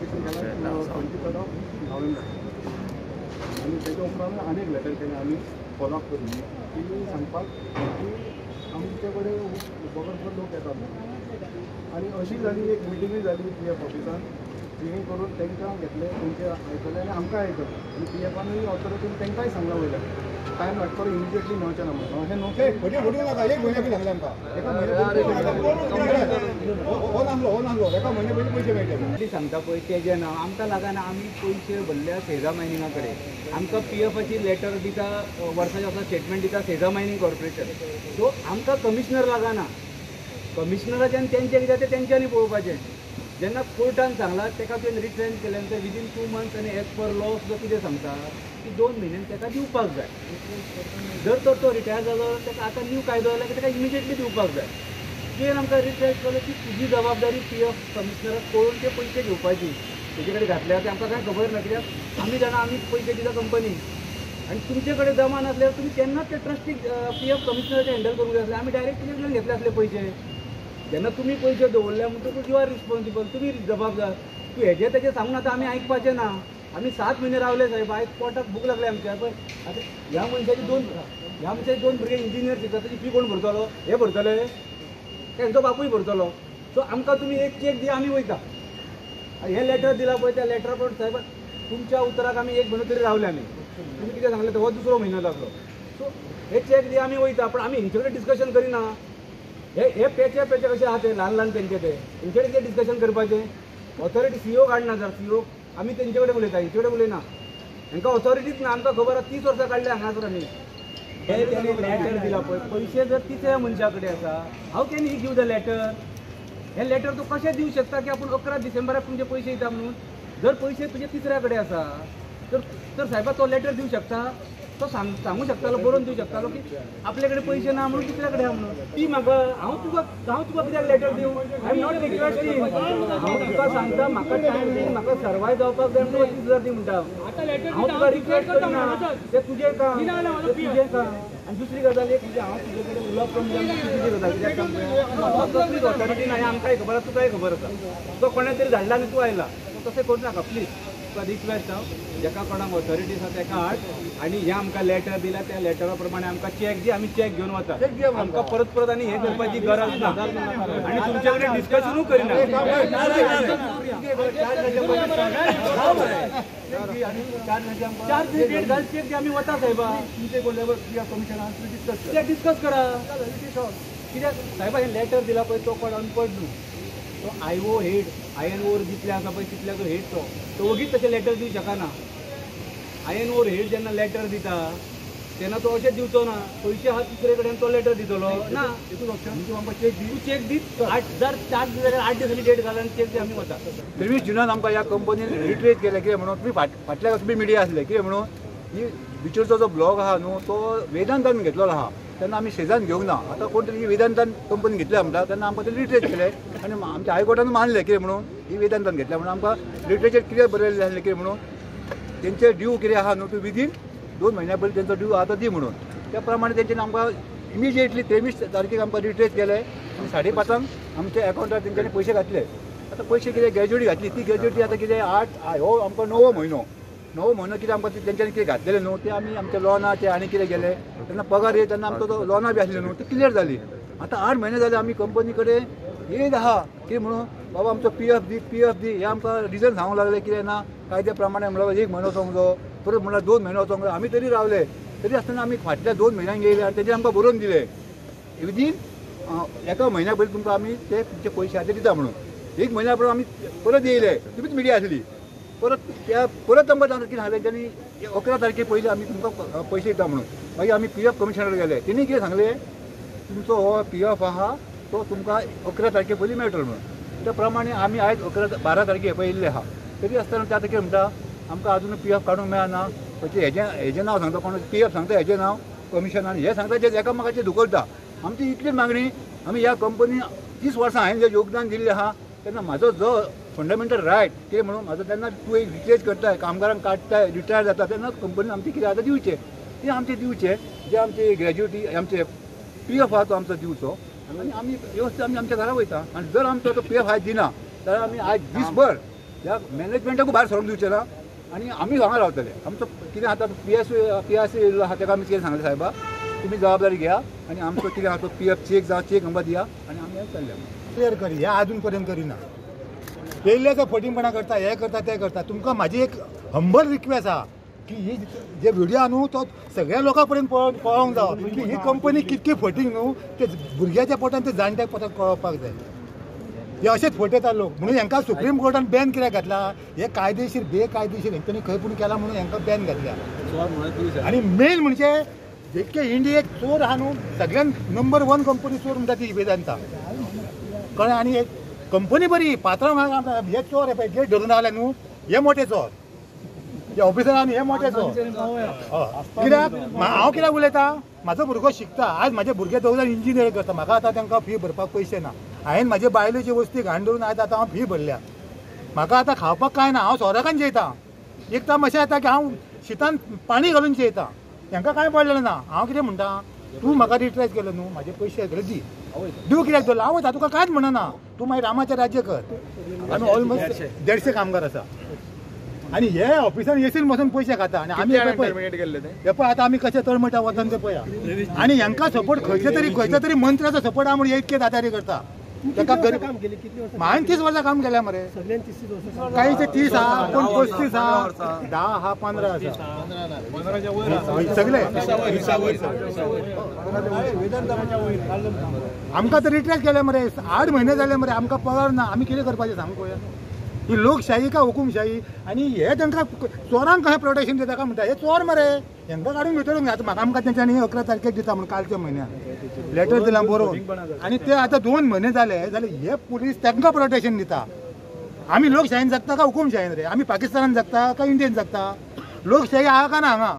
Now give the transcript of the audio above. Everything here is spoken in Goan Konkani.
एप्लिकेशन केलां 23rd of November आनी तेच्या उपरांत आनी एक लेटर केलें आमी फॉलोअप करून की सांगपाक की आमचे कडेन बगर लोक येतात आनी अशी जाली एक मिटिंगूय जाली पी एफ ऑफिसान जिणी करून तांकां घेतले तेंचे आयकले आनी आमकां आयकलें आनी पी एफानूय ऑथॉरिटीन तांकांय सांगलां वयल्यान टायम लागतलो इमिजिएटली मेळचें ना म्हणून अशें न्हू फटी फटी नाका एक म्हयन्या पयलीं सांगलें आमकां एका म्हयन्या हो नासलो हो नासलो एका म्हयन्या पयलीं पयशे मेळटले सांगता पळय तेजें नांव आमकां लागना. आमी पयशे भरल्या सेजा मायनिंगा कडेन. आमकां पी एफाची लेटर दिता वर्साच्या वर्सा स्टेटमेंट दिता सेजा मायनिंग कॉर्पोरेशन. सो आमकां कमिशनर लागना. कमिशनराचें आनी तेंचें कितें तें तेंच्यांनी पळोवपाचें. जेन्ना कोर्टान सांगलां ताका तुवें रिट्रेन केलें नंतर विदीन 2 मंथ्स आनी एज पर लॉ सुद्दां कितें सांगता की 2 म्हयन्यान ताका दिवपाक जाय. जर तर तो रिटायर जालो ताका आतां न्यू कायदो आयला की ताका इमिजिएटली दिवपाक जाय. तुवें आमकां रिट्रेन केलो की तुजी जबाबदारी पी एफ कमिशनराक कळोवन ते पयशे घेवपाची. तेजे कडेन घातल्यार ते आमकां कांय खबर ना कित्याक आमी जाणा आमी पयशे दिता कंपनीक आनी तुमचे कडेन जमा नासल्यार तुमी केन्नाच ते ट्रस्टीक पी एफ कमिशनराचे हँडल करूंक जाय आसले. आमी डायरेक्ट तुजे कडल्यान घेतले आसले पयशे. जेन्ना तुमी पयशे दवरले म्हणटकूच you are responsible, तुमी जबाबदार. तूं हेजें तेजें सांगून आतां आमी आयकपाचें ना. आमी 7 म्हयने रावले साहेब, आयज पोटाक भूक लागली आमच्या. पळय आतां ह्या मनशाची दोन भुरगे इंजिनियर शिकता, ताची फी कोण भरतलो? हे भरतले तेंचो बापूय भरतलो. सो आमकां तुमी एक चॅक दिया, आमी वयता. हे लेटर दिला पळय त्या लेटरा पण साहेब तुमच्या उतराक आमी एक म्हयनो तरी रावले. आमी तुमी कितें सांगलें हो दुसरो म्हयनो लागलो. सो हे चॅक दिया आमी वयता, पण आमी हेंचे कडेन डिस्कशन करिना. हे हे पेचे पेचे कशे आहा ते ल्हान ल्हान तेंचे ते हेंचे कडेन कितें डिस्कशन करपाचें? ऑथॉरिटी सी ओ काडना जर सी ओ आमी तेंचे कडेन उलयता, हेंचे कडेन उलयना. हांकां ऑथॉरिटीच ना. आमकां खबर आसा 30 वर्सां काडले हांगासर आमी. हे तेणी लेटर दिला पळय, पयशे जर तिसऱ्या मनशा कडेन आसा, how can he give the letter? हे लेटर तूं कशें दिवं शकता की आपूण 11 डिसेंबराक तुमचे पयशे दिता म्हणून? जर पयशे तुजे तिसऱ्या कडेन आसा तर तर सायबा तो लेटर दिवं शकता, तो सांगू शकतालो, बरोवन दिवं शकतालो की आपले कडेन पयशे ना म्हणून दुसऱ्या कडेन आहा म्हणून. ती म्हाका हांव तुका कित्याक लेटर दिवं? I am not requesting. हांव तुका सांगता म्हाका टायम दी, म्हाका सर्वाय जावपाक जाय म्हणून 30,000 दी म्हणटा. हांव तुका रिक्वेस्ट करना, तें तुजें काम, तें तुजें काम. आनी दुसरी गजाल एक म्हणजे हांव तुजे कडेन उलोवप कमी चुकीची गजाल कित्याक कसलीच ऑथॉरिटी ना हें आमकांय खबर आसा, तुकाय खबर आसा. तुका कोणें तरी धाडला आनी तूं आयला, तशें करूं नाका प्लीज. तुका रिक्वेस्ट हांव, जेका कोणाक ऑथॉरिटी आसा तेका हाड आनी हें आमकां लेटर दिला त्या लेटरा प्रमाणे आमकां चॅक दी, आमी चॅक घेवन वता. आमकां परत परत आनी हें करपाची गरज ना आनी तुमचे कडेन डिस्कशनूय करिना. 4 दीस डेट घाल, चॅक दी, आमी वता साहेबा. ते डिस्कस करा कित्याक साहेबा हें लेटर दिला पळय तो कोण अनपड न्हू, तो I O head iron ore जितले आसा पळय तितल्याचो हेड तो, तो वगीच तशें लेटर दिवं शकना. आयर्न ओर हेड जेन्ना लेटर दिता तेन्ना तो अशें दिवचो ना, पयशे आहा दुसरे कडेन तो लेटर दितलो ना. तूं चॅक दी, 8 4 दिसांनी 8 दिसांनी डेट घाल आनी चॅक दी, आमी वता. 23 जुनान आमकां ह्या कंपनीन रिट्रेस केलें. कितें म्हणून तुमी फाटल्या तुमी मिडिया आसले कितें म्हणून ही बिचोरचो जो ब्लॉग आहा न्हू तो वेदांतान घेतलेलो आहा, तेन्ना आमी सेजान घेवंक ना. आतां कोण तरी वेदांतान कंपनी घेतल्या म्हणटा तेन्ना आमकां ते रिट्रेस केले आनी आमच्या हायकोर्टान मानलें कितें म्हणून ही वेदांतान घेतल्या म्हणून आमकां लिटरेचर कितें बरयलें आसलें कितें म्हणून तेंचे ड्यू कितें आहा न्हू तूं विदीन 2 म्हयन्या पयलीं तेंचो ड्यू आहा तो दी म्हणून. त्या प्रमाणे तेंच्यानी आमकां इमिजिएटली 23 तारखेक आमकां रिट्रेस केले आनी 5:30 आमच्या एकावंटार तेंच्यांनी पयशे घातले. आतां पयशे कितें ग्रॅज्युएटी घातली, ती ग्रॅज्युएटी आतां कितें 8 हो आमकां 9वो म्हयनो, 9 म्हयनो कितें आमकां तेंच्यांनी कितें घातलेलें न्हू तें आमी आमच्या लोनाचे आनी कितें गेले तेन्ना पगार येत तेन्ना आमचो तो लोनां बी आसली न्हू ती क्लियर जाली. आतां 8 म्हयने जाले आमी कंपनी कडेन येत आहा कितें म्हणून बाबा आमचो पी एफ दी, पी एफ दी, हें आमकां रिजन सांगूंक लागले कितें ना कायद्या प्रमाणे म्हणल्यार 1 म्हयनो वचोंक जायो, परत म्हणल्यार 2 म्हयनो वचोंक जायो. आमी तरी रावले, तरी आसतना आमी फाटल्या 2 म्हयन्यांक येयले आनी तेजेर आमकां बरोवन दिले विदीन एका म्हयन्या पयलीं तुमकां आमी ते तुमचे पयशे आतां दिता म्हणून. 1 म्हयन्या पयलीं आमी परत येयले, तुमीच मिडिया आसली, परत त्या परत आमकां कितें सांगलें तेंच्यांनी 11 तारखे पयलीं आमी तुमकां पयशे दिता म्हणून. मागीर आमी पी एफ कमिशनर गेले, तेणी कितें सांगलें तुमचो हो पी एफ आहा तो तुमकां 11 तारखे पयलीं मेळटलो म्हणून. त्या प्रमाणे आमी आयज 12 तारखे पळय येयल्ले आहा, तरी आसतना ते आतां कितें म्हणटा आमकां आजून पी एफ काडूंक मेळना. पळय हेजें नांव सांगता कोण पी एफ सांगता हेजें नांव कमिशन आनी हें सांगता जें एकामेकाचेर धुकलता. आमची इतली मागणी, आमी ह्या कंपनी 30 वर्सां हांवें जें योगदान दिल्लें आहा तेन्ना म्हाजो जो फंडामेंटल रायट कितें म्हणून म्हाजो तेन्ना तूं एक रिट्रेस करताय, कामगारांक काडटाय, रिटायर जाता तेन्ना कंपनीन आमचें कितें आतां दिवचें, तें आमचें दिवचें, जें आमचे ग्रॅज्युएटी आमचे पी एफ आहा तो आमचो दिवचो आनी आमी व्यवस्थीत आमी आमच्या घरा वयता. आनी जर आमचो तो पी एफ आयज दिना जाल्यार आमी आयज दीसभर ह्या मॅनेजमेंटाकूय भायर सरोंक दिवचें ना आनी आमी हांगा रावतले. आमचो कितें आतां पी आर सी येयल्लो आहा, तेका आमी कितें सांगलें, सायबा तुमी जबाबदारी घेया आनी आमचो कितें आहा तो पीएफ चेक जावं चेक आमकां दिया आनी आमी चल्ले. क्लियर करी हे अजून पर्यंत करिना. पयले फटींगपणा करता, हे करता, ते करता. तुमकां म्हाजी एक हंबल रिक्वेस्ट आहा की ही जे व्हिडिओ आहा न्हू तो सगळ्या लोकां पर्यंत पळोवंक जावो की ही कंपनी कितकी फटींग न्हू ते भुरग्याच्या पोटान ते जाणट्या पोटान कळोवपाक जाय. हे अशेच फटयता लोक म्हणून हेंकां सुप्रीम कोर्टान बॅन कित्याक घातला? हे कायदेशीर बेकायदेशीर हेंच्यांनी खंय पूण केला म्हणून हेंकां बॅन घातल्या. आनी मेन म्हणजे जितके इंडियेक चोर आहा न्हू सगळ्यान नंबर 1 कंपनी चोर म्हणटा ती वेदांता, कळ्ळें? आनी कंपनी बरी पात्रांव हे चोर हे पळय गेट धरून रावले न्हू हे मोठे चोर, हे ऑफिसर आनी हे मोठे चोर. कित्याक हांव कित्याक उलयता, म्हाजो भुरगो शिकता, आज म्हाजे भुरगे दोग जाण इंजिनियर करता, म्हाका आतां तांकां फी भरपाक पयशे ना. हांवें म्हाजे बायलेची वस्ती घाण दवरून आयज आतां हांव फी भरल्या. म्हाका आतां खावपाक कांय ना, हांव सोराकान जेयता. एक तर अशें जाता की हांव शितान पाणी घालून जेयता, तांकां कांय पडलेलें ना. हांव कितें म्हणटा, तूं म्हाका रिट्रेस केलो न्हू, म्हाजे पयशे सगळे दी, दिव कित्याक दवरला हांव वता, तुका कांयच म्हणना, तूं मागीर रामाचें राज्य कर. आमी ऑलमोस्ट 150 कामगार आसा आनी हे ऑफिसान एसीन बसून पयशे खाता. आनी आमी हे पळय आतां आमी कशे तळमळटा वचन ते पळया. आनी हेंकां सपोर्ट खंयच्या तरी मंत्र्याचो सपोर्ट आहा म्हणून हे इतके दादारी करता. ताका गरीब हांवें 30 वर्सां काम केल्या मरे, कांयचे 30 आहा, कोण 35 आहा, 10 आहा, 15 आसा, सगळे आमकां तर रिट्रेस केले मरे, 8 म्हयने जाले मरे, आमकां पगार ना. आमी कितें करपाचें सांग पळोवया. ही लोकशाही का हुकुमशाही? आनी हे तांकां चोरांक कशें प्रोटेक्शन दिता काय म्हणटा, हे चोर मरे, हेंकां काडून भितर आतां म्हाका आमकां तेंच्यांनी 11 तारखेक दिता म्हणून कालच्या म्हयन्याक लेटर दिलां बरोवन, आनी ते आतां 2 म्हयने जाले जाल्यार हे पुलीस तांकां प्रोटेक्शन दिता. आमी लोकशाहीन जगता काय हुकुमशाहीन रे? आमी पाकिस्तानान जगता काय इंडियेन जगता? लोकशाही आहा का ना हांगा?